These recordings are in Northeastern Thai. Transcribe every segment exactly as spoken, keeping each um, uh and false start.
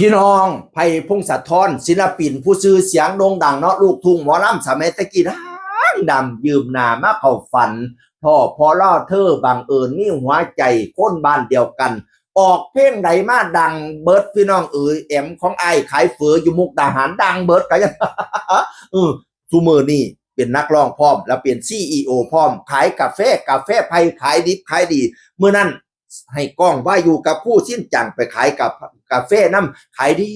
พี่น้อง ไพ พงศธร ศิลปินผู้ชื่อเสียงโด่งดังเนาะ ลูกทุ่งหมอลำสมัยตะกี้ดังดัง ยืมหน้ามาเข้าฝัน ท่อพอล่อเธอ บังเอิญมีหัวใจ คนบ้านเดียวกัน ออกเพลงใดมาดังเบิด พี่น้องเอ๋ย แอมของอ้ายขายเฝออยู่มุกดาหารดังเบิด ก็ยัง เออซุมื้อนี้เป็นนักร้องพร้อม แล้วเป็นซีอีโอพร้อม ขายกาแฟ กาแฟไพขายดิบขายดี มื้อนั้น ให้ก้องวายุกับครูชินจังไปขายกับกาแฟนำ ขายดี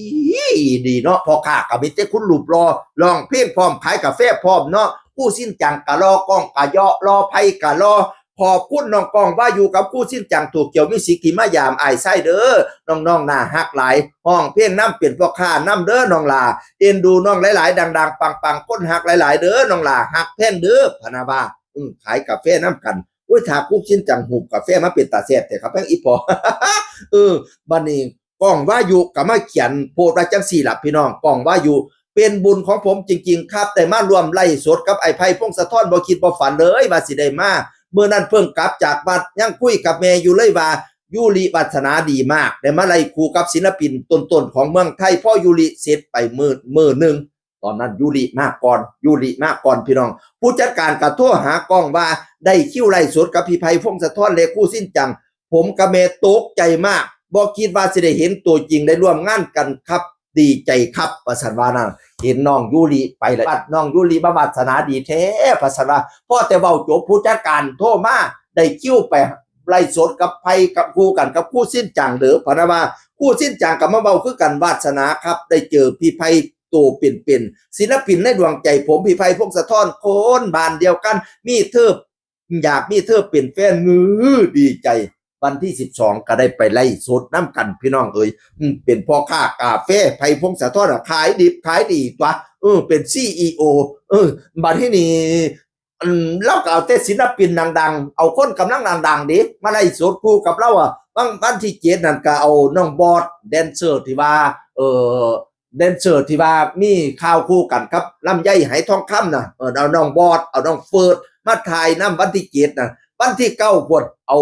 ดีเนาะ พ่อค้าก็มีแต่คนรูปหล่อ ร้องเพลงพร้อม ขายกาแฟพร้อมเนาะ ครูชินจังก็หล่อ ก้องก็เยาะหล่อ ไพก็หล่อ ขอบคุณน้องก้องวายุกับครูชินจัง โตเกียวมิวสิก ที่มายามอ้ายไส้เด้อ น้องๆน่าฮักหลาย ร้องเพลงนำ เป็นพ่อค้านำเด้อน้องหล่า เอ็นดูน้องหลายๆ ดังๆ ปังๆ คนฮักหลายๆ เด้อน้องหล่า ฮักแพงเด้อ พะนะว่า อืม ขายกาแฟนำกัน โอ้ย ถ้าครูชินจังหุบกาแฟมาเป็นตาแซ่บแท้ครับ แพงอีพอ เออ บัดนี้ก้องวายุก็มาเขียนโพสต์ว่าจังซี่ล่ะพี่น้อง ก้องวายุ เป็นบุญของผมจริงๆครับ ได้มาร่วมไลฟ์สดกับอ้ายไพ พงศธร บ่คิดบ่ฝันเลยว่าสิได้มา มื้อนั้นเพิ่งกลับจากวัด ยังคุยกับแม่อยู่เลยว่า ยูริวาสนาดีมาก ได้มาไลฟ์คู่กับศิลปินต้นๆของเมืองไทย พอยูริเสร็จไปมื้อ มื้อหนึ่ง ตอนนั้นยูริมาก่อน ยูริมาก่อนพี่น้อง ผู้จัดการก็โทรหาก้องว่าได้คิวไลฟ์สดกับพี่ไพ พงศธร และครูชินจัง ผมกับแม่ตกใจมาก บ่คิดว่าสิได้เห็นตัวจริง ได้ร่วมงานกันครับ ดีใจครับ ว่าซั่นว่านั่น เห็นน้องยูริไปแล้ว บัดน้องยูริมาวาสนาดีแท้ ว่าซั่นว่า พอแต่เว้าจบ ผู้จัดการโทรมา ได้คิวไปไลฟ์สดกับไพ กับคู่กันกับครูชินจังเด้อ พะนะว่า ครูชินจังก็มาเว้าคือกัน วาสนาครับ ได้เจอพี่ไพ โตเป็นๆ ศิลปินในดวงใจผม พี่ไพ พงศธร คนบ้านเดียวกัน มีเธอ อยากมีเธอเป็นแฟน งือดีใจ วันที่สิบสองก็ได้ไปไลฟ์สดนำกันพี่น้องเอ๋ย อืม เป็นพ่อค้ากาแฟ ไพ พงศธร อะ ขายดิบขายดีตั๊ว เออ เป็นซีอีโอ เออ บัดทีนี้ อืม ลาวก็เอาแต่ศิลปินดังๆ เอาคนกำลังดังๆ เด้ มาไลฟ์สดคู่กับลาวอะ วัน วันที่เจ็ดนั่นก็เอาน้องบอส แดนเซอร์ที่ว่า เอ่อ แดนเซอร์ที่ว่ามีข่าวคู่กันกับลำไย ไหทองคำน่ะ เออ เอาน้องบอส เอาน้องเฟิร์สมาถ่ายนำวันที่เจ็ดน่ะ วันที่เก้าพุ้นเอา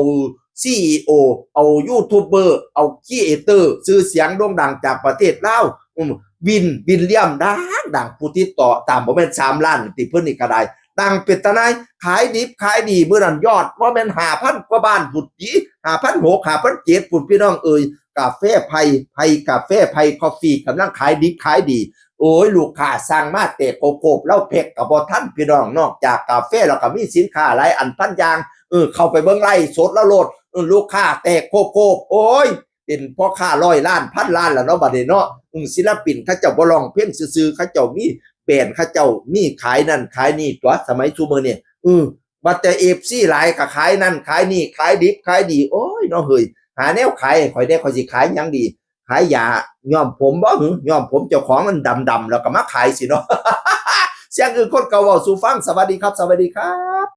ซีอีโอ เอายูทูบเบอร์ เอาครีเอเตอร์ ชื่อเสียงโด่งดังจากประเทศลาว อืม วิน วิลเลียม ดังดัง ผู้ติดต่อตามบ่แม่นสามล้านติ เพิ่นนี่ก็ได้ ดังเป็นตาหน่าย ขายดิบขายดี มื้อนั้นยอดบ่แม่นห้าพันกว่าบาทพุ้นติ ห้าพันหก ห้าพันเจ็ดพุ้น พี่น้องเอ๋ย กาแฟไพ ไพกาแฟ ไพคอฟฟี่ กำลังขายดิบขายดี โอ้ย ลูกค้าสั่งมาแตกโคบๆ ลาวแพ็คก็บ่ทันพี่น้อง นอกจากกาแฟแล้วก็มีสินค้าหลายอันพันอย่าง เออ เข้าไปเบิ่งไลฟ์สดลาวโลด เออ ลูกค้าแตกโคบๆ โอ้ย เป็นพ่อค้าร้อยล้าน พันล้านแล้วเนาะ บัดนี้เนาะ อืม ศิลปินเขาเจ้าบ่ร้องเพลงซื่อๆ เขาเจ้ามีแบรนด์ เขาเจ้ามีขายนั่นขายนี่ตั๊ว สมัยซุมื้อนี้ อืม บัดแต่เอฟซีหลายก็ขายนั่นขายนี่ ขายดิบขายดี โอ้ยเนาะเฮ้ย หาแนวขายให้ข้อยแด่ ข้อยสิขายหยังดี ขายยาย้อมผมบ่หึ ย้อมผมเจ้าของมันดำๆ แล้วก็มาขายสิเนาะ เสียงอื่นคนเก่าเว้าสู่ฟัง สวัสดีครับ สวัสดีครับ